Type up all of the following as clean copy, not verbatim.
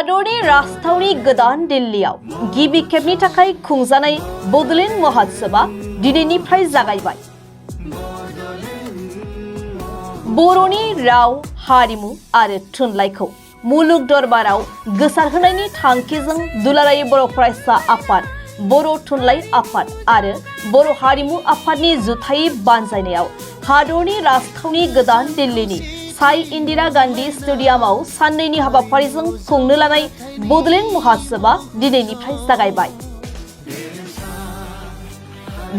हादरनि राजथावनि गोदान दिल्लीआव गिबि खेबनि थाखाय खुंजानाय बड'लेण्ड महोत्सवआ दिनैनिफ्राय जागायबाय। बर'नि राव हारिमु आरो थुनलाइखौ मुलुग दरबाराव गोसारहोनायनि थांखिजों दुलाराय बर' फरायसा आफाद, बर' थुनलाइ आफाद आरो बर' हारिमु आफादनि जुथायै बानजायनायाव हादरनि राजथावनि गोदान दिल्लीनि साई इंदिरा गांधी स्टेडियामाव साननैनि हाबाफारिजों खुंनो लानाय बड'लेण्ड महोत्सवआ दिनैनिफ्राय जागायबाय।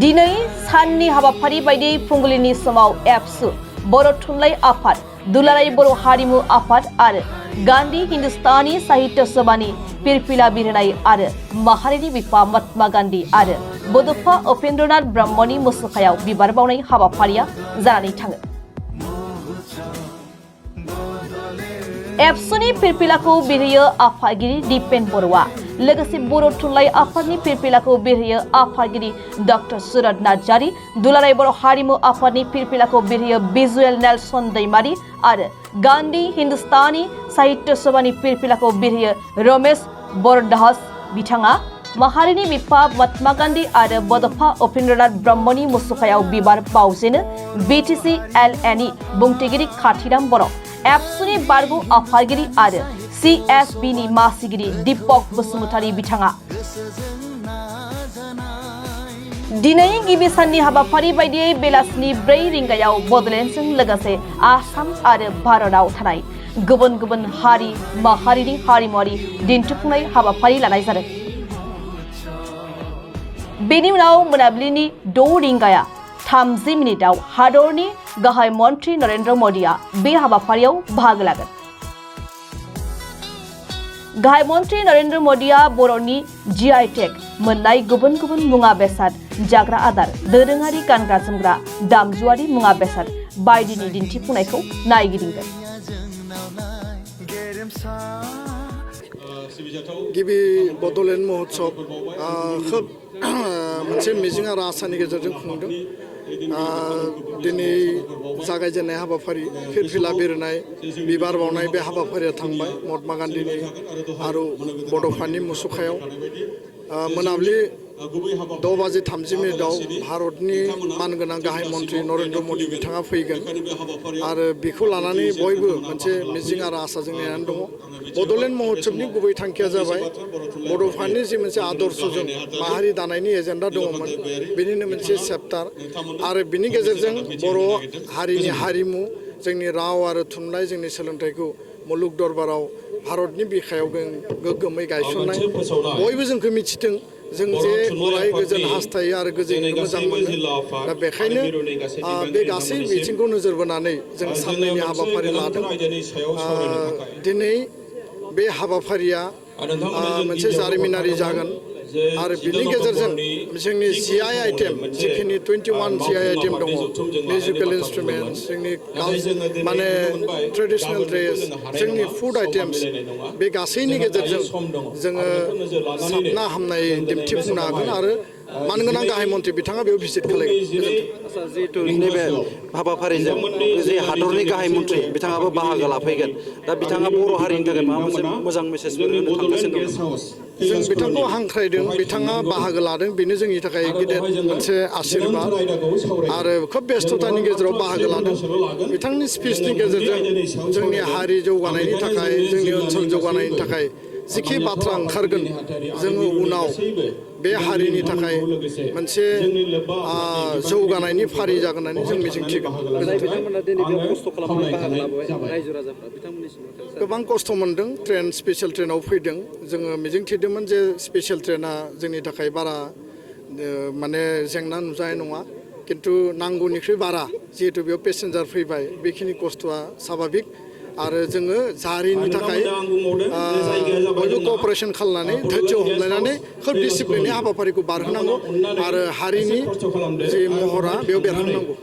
दिनै साननि हाबाफारि बायदियै फुंबिलिनि समाव एबसु, बर' थुनलाइ आफाद, दुलाराय बर' हारिमु आफाद आरो गांधी हिन्दुस्तानी साहित्य सभानि फिरफिला बिरहोनाय आरो माहारिनि बिफा महात्मा गांधी आरो बड'फा उपेन्द्रनाथ ब्रह्मनि मुसुखायाव बिबार बावनाय हाबाफारिया जानानै थाङो। एबसुनि फिरफिलाखौ बिरहोयो आफादगिरि दिपेन बर'आ, लोगोसे बर' थुनलाइ आफादनि फिरफिलाखौ बिरहोयो आफादगिरि डक्टर सुरत नार्जारी, दुलाराय बर' हारिमु आफादनि फिरफिलाखौ बिरहोयो भिजुएल नेलसन दैमारी आरो गांधी हिन्दुस्तानी साहित्य सभानि फिरफिलाखौ बिरहोयो रमेश बरदास। बिथाङा माहारिनि बिफा महात्मा गांधी आरो बड'फा उपेन्द्रनाथ ब्रह्मनि मुसुखायाव बिबार बावजेनो। बिटिसि एलएनि बुंथिगिरि खाथिराम बर', एबसुनि बारग' आफादगिरि आरो CSBनि मासिगिरि दीपक बसुमतारी बिथाङा दिनै गिबि साननि हाबाफारि बायदियै बेलासिनि 4 रिंगायाव बड'लेण्डजों लोगोसे आसाम आरो भारतआव थानाय गुबुन गुबुन हारि माहारिनि हारिमुआरि दिन्थिफुंनाय हाबाफारि लानाय जादों। बेनि उनाव मोनाबिलिनि 6 रिंगा 30 मिनिटाव हादरनि गाहाय मन्त्रि नरेन्द्र मदिआ बे हाबाफारियाव बाहागो लागोन। गाहाय मन्त्रि नरेन्द्र मदिआ बर'नि GI टेग मोननाय गुबुन गुबुन मुवा बेसाद, जाग्रा आदार, दोरोङारि गानग्रा जोमग्रा, दामजुआरि मुवा बेसाद बायदिनि दिन्थिफुंनायखौ नायगिदिंगोन। गिबि बड'लेण्ड महोत्सव खोब मोनसे मिजिं आरो आसानि गेजेरजों खुंदों। दिनै जागायजेननाय हाबाफारि फिरफिला बिरहोनाय, बिबार बावनाय बे हाबाफारिया थांबाय महात्मा गान्धीनि आरो बड'फानि मुसुखायाव। मोनाबिलि 6:30 भारतनि मानगोनां गाहाय मन्त्रि नरेन्द्र मदि बिथाङा फैगोन आरो बेखौ लानानै बयबो मोनसे मिजिं आरो आसाजों नेनानै दङ। बड'लेण्ड महोत्सवनि गुबै थांखिया जाबाय बड'फानि जि मोनसे आदर्शजों माहारि दानायनि एजेन्डा दङमोन, बेनिनो मोनसे चेप्टार आरो बिनि गेजेरजों बर' हारिनि हारिमु, जोंनि राव आरो थुनलाइ, जोंनि सोलोंथाइखौ मुलुग दरबाराव भारतनि बिखायाव गोग्गोमै गायसननाय। बयबो जोंखौ मिथिदों, जों जे अराय गोजोन हास्थायो आरो गोजोनखौ मोजां मोनो। दा बेखायनो बे गासै बिथिंखौ नोजोर बोनानै जों साननैनि हाबाफारि लादों। दिनै बे हाबाफारिया मोनसे जारिमिनारि जागोन आरो बिनि गेजेरजों जोंनि GI आइटेम, जिखिनि 21 GI आइटेम दङ, मिउजिकेल इन्सट्रुमेन्टस, जोंनि माने ट्रेडिसनेल ड्रेस, जोंनि फुड आइटेम्स, बे गासैनि गेजेरजों जोङो साबना हामनाय दिन्थिफुंनो हागोन आरो मानगोनां गाहाय मन्त्रि बिथाङा बेयाव भिजिट खालामगोन। जिहेतु नैबे हाबाफारिजों जे हादरनि गाहाय मन्त्रि बिथाङाबो बाहागो लाफैगोन, दा बिथाङा बर' हारिनि थाखाय माबा मोनसे मोजां मेसेजफोर होनो थांगासिनो दं। जों बिथांखौ हांख्रायदों, बिथाङा बाहागो लादों, बेनो जोंनि थाखाय गेदेर मोनसे आशीर्बाद आरो खोब बेस्थ'तानि गेजेराव बाहागो लादों। बिथांनि स्पिचनि गेजेरजों जोंनि हारि जौगानायनि थाखाय, जोंनि ओनसोल जौगानायनि थाखाय जिखि बाथ्रा ओंखारगोन, जोङो उनाव बे हारिनि थाखाय मोनसे जौगानायनि फारि जागोन होननानै जों मिजिंथिगोन। गोबां खस्थ' मोनदों, स्पेसियेल ट्रेनाव फैदों। जोङो मिजिंथिदोंमोन जे स्पेसियेल ट्रेना जोंनि थाखाय बारा माने जेंना नुजानाय नङा, खिन्थु नांगौनिख्रुइ बारा जिहेतु बेयाव पेसेन्जार फैबाय, बेखिनि खस्थ'आ स्वाभाबिक आरो जोङो जारिनि थाखाय बयबो क'अपारेसन खालामनानै धैर्य हमलायनानै खोब डिसिप्लिननि हाबाफारिखौ बारहोनांगौ आरो हारिनि जि महरा बेयाव बेरखांनांगौ।